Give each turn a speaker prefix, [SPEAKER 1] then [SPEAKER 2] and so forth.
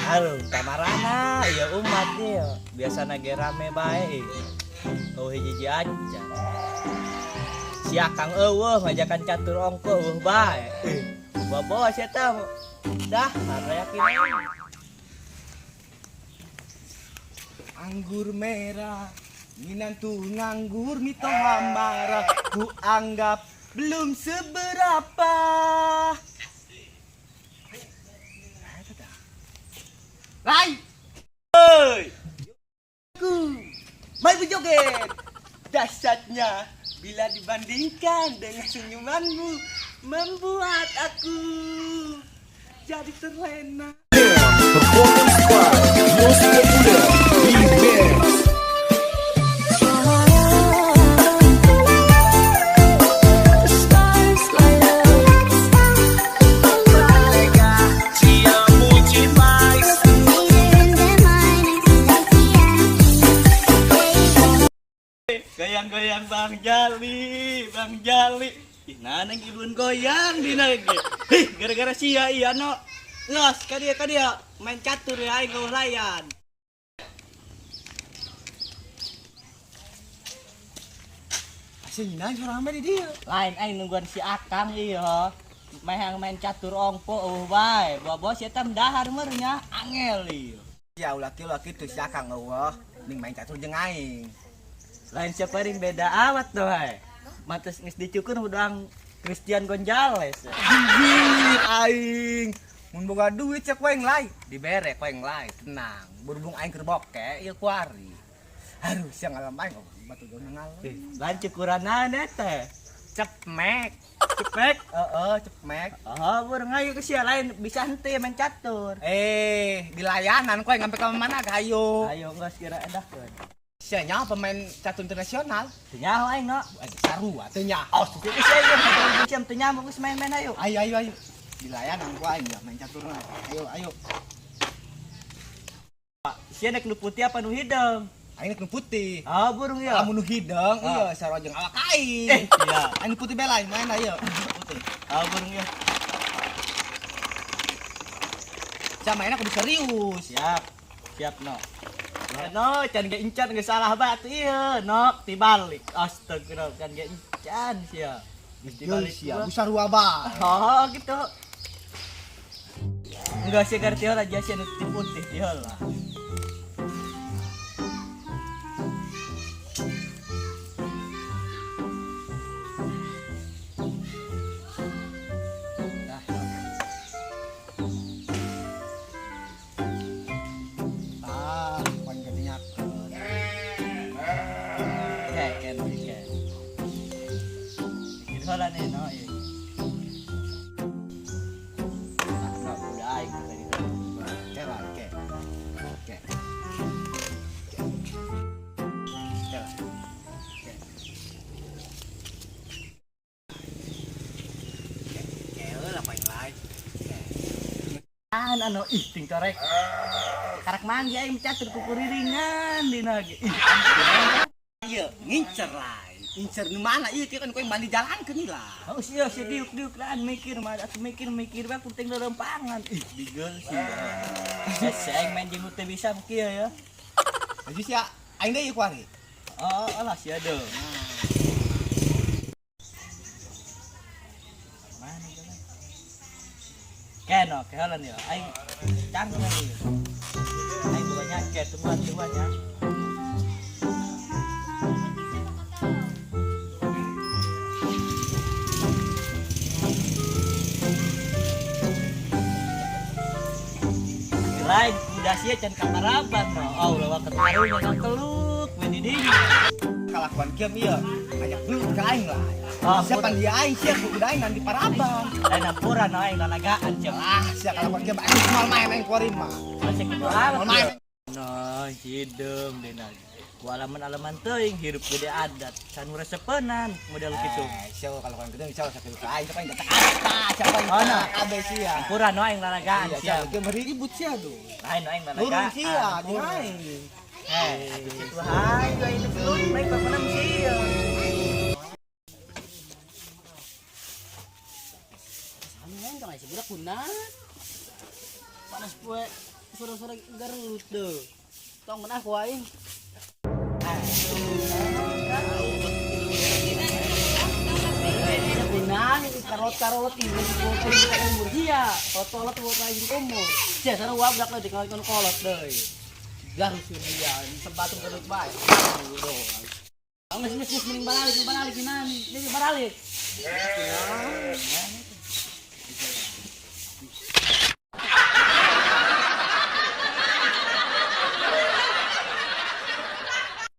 [SPEAKER 1] Aduh, kamarana iya umat ieu. Biasana ge rame bae. Oh hiji aja. Si Akang eueuh ngajakan catur ongko eueuh bae. Bawa sia teh. Dah, yakin aing.
[SPEAKER 2] Anggur merah, minantu nganggur mitoha marah, ku anggap belum seberapa. Lai,
[SPEAKER 1] Hei.
[SPEAKER 2] ku, mai berjoget. Dahsyatnya bila dibandingkan dengan senyumanmu membuat aku jadi terlena.
[SPEAKER 3] Performance by Most Popular Remix.
[SPEAKER 1] Goyang-goyang Bang Jali, Bang Jali. Ih, naneng ibuan goyang dina ge. Hih, gara-gara sia iya no. Los, ka dia main catur ya aing geuh layan.
[SPEAKER 2] Asing nang rame di dia.
[SPEAKER 1] Lain aing nungguan si Akang iya. Main main catur ongpo eueuh bae. Bawa-bawa si eta dahar meureun angel ieu.
[SPEAKER 2] Ya ulah kieu ulah kitu si Akang eueuh ning main catur jeung aing.
[SPEAKER 1] Lain siapa ring beda awat tuh hai. Mates geus dicukur udang Christian Gonzales.
[SPEAKER 2] Anjir aing. Mun boga duit cek wae lai, dibere ku aing lai, tenang. Berhubung aing keur boke ieu kuari. Aduh, sia ngalam aing oh, batu jauh ngalam.
[SPEAKER 1] Lain cukuran teh.
[SPEAKER 2] Cepmek.
[SPEAKER 1] Cepek.
[SPEAKER 2] Heeh, cepmek.
[SPEAKER 1] Oh, burung ayo ke sia lain bisa henteu main catur.
[SPEAKER 2] Eh, di layanan ku aing sampai ka mana ka ayo.
[SPEAKER 1] Ayo geus kira edahkeun.
[SPEAKER 2] Sia nyaho pemain catur internasional.
[SPEAKER 1] Teu nyaho aing no.
[SPEAKER 2] Aing sarua teu nyaho.
[SPEAKER 1] Oh, teu sia ieu main jam teu nyaho geus main-main ayo.
[SPEAKER 2] Ayo ayo ayo. Di layanan ku aing ya main caturna. Ayo ayo.
[SPEAKER 1] Sia nek nu putih apa nu hideung?
[SPEAKER 2] Aing nek nu putih.
[SPEAKER 1] Oh, burung ieu.
[SPEAKER 2] Lamun nu hideung ieu sarua jeung awak aing.
[SPEAKER 1] Eh, iya.
[SPEAKER 2] Aing nu putih bela main ayo. Putih.
[SPEAKER 1] Oh, burung ieu.
[SPEAKER 2] Sia mainna kudu serius.
[SPEAKER 1] Siap. Siap no. No, can ge encan geus salah batu ieu, no, tibalik. Astagfirullah, can ge encan sia. Geus
[SPEAKER 2] Tibalik
[SPEAKER 1] tibalik
[SPEAKER 2] sia,
[SPEAKER 1] gua.
[SPEAKER 2] sarua bae.
[SPEAKER 1] Oh, gitu. Enggak sih ngerti heula aja sia nu ti putih ti heula. Dah.
[SPEAKER 2] Ah, pan geunyakeun.
[SPEAKER 1] Ke, ke, ke. Mikir heula nih, no, ieu. Ah, no, udah aing tadi.
[SPEAKER 2] Ke lah, ke. Ke. Ke lah. Ke. Ke, ke heula paling lain. Ke.
[SPEAKER 1] An anu ih ting torek. Karak manggi aing catur kukuriringan dina ge. Ih,
[SPEAKER 2] Ieu ngincer lain. Incer nu mana ieu kieu kan ku aing mandi jalankeun lah.
[SPEAKER 1] Oh sia sia diuk-diuk lah mikir mah atuh mikir-mikir bae penting lelempangan. Ih, bigel sih. Eh, si aing main jeung teu bisa kieu ya.
[SPEAKER 2] Maju sia aing deui kuari.
[SPEAKER 1] Oh, alah sia deuh. Mana jalan? Keno, kehalan ya. Aing canggung ieu. Aing bukannya ke tungguan-tungguan ya. Lain kuda sia can kaparaban no. Oh, lawa ketaruh ngan keluk we di dinya.
[SPEAKER 2] Kalakuan kieu ieu ngajak gelut ka aing lah.
[SPEAKER 1] Ah,
[SPEAKER 2] Siapa dia aing sia kuda aing nanti paraban.
[SPEAKER 1] Lain ampura no aing lalagaan sia.
[SPEAKER 2] Ah, sia kalakuan kieu aing moal main aing kuari mah.
[SPEAKER 1] Masih kitu alat.
[SPEAKER 2] Moal main.
[SPEAKER 1] No, hideung dina. Ku alaman-alaman teuing hirup gede adat. Sanu resepenan model kitu.
[SPEAKER 2] Eh, sia kalakuan kitu sia sakitu ka aing siapa yang datang apa siapa yang
[SPEAKER 1] Oh, no.
[SPEAKER 2] kabeh sia.
[SPEAKER 1] Ampura no aing lalagaan
[SPEAKER 2] Iya,
[SPEAKER 1] sia.
[SPEAKER 2] sia kieu ribut sia tuh.
[SPEAKER 1] Lain no aing lalagaan.
[SPEAKER 2] Turun sia jeung aing.
[SPEAKER 1] Eh, atuh kitu hayu aing teh turun baik bapana sia.
[SPEAKER 4] Panas poe. Sore-sore garut deh. Tong menah ku aing. Benar, karot-karot ini umur dia, kolot buat lagi umur. Sia sarua budak leutik ngalakeun kolot deui.
[SPEAKER 2] Garut sih dia, sebatung garut bae.
[SPEAKER 4] Geus geus geus mending baralik, baralik gimana? Jadi baralik.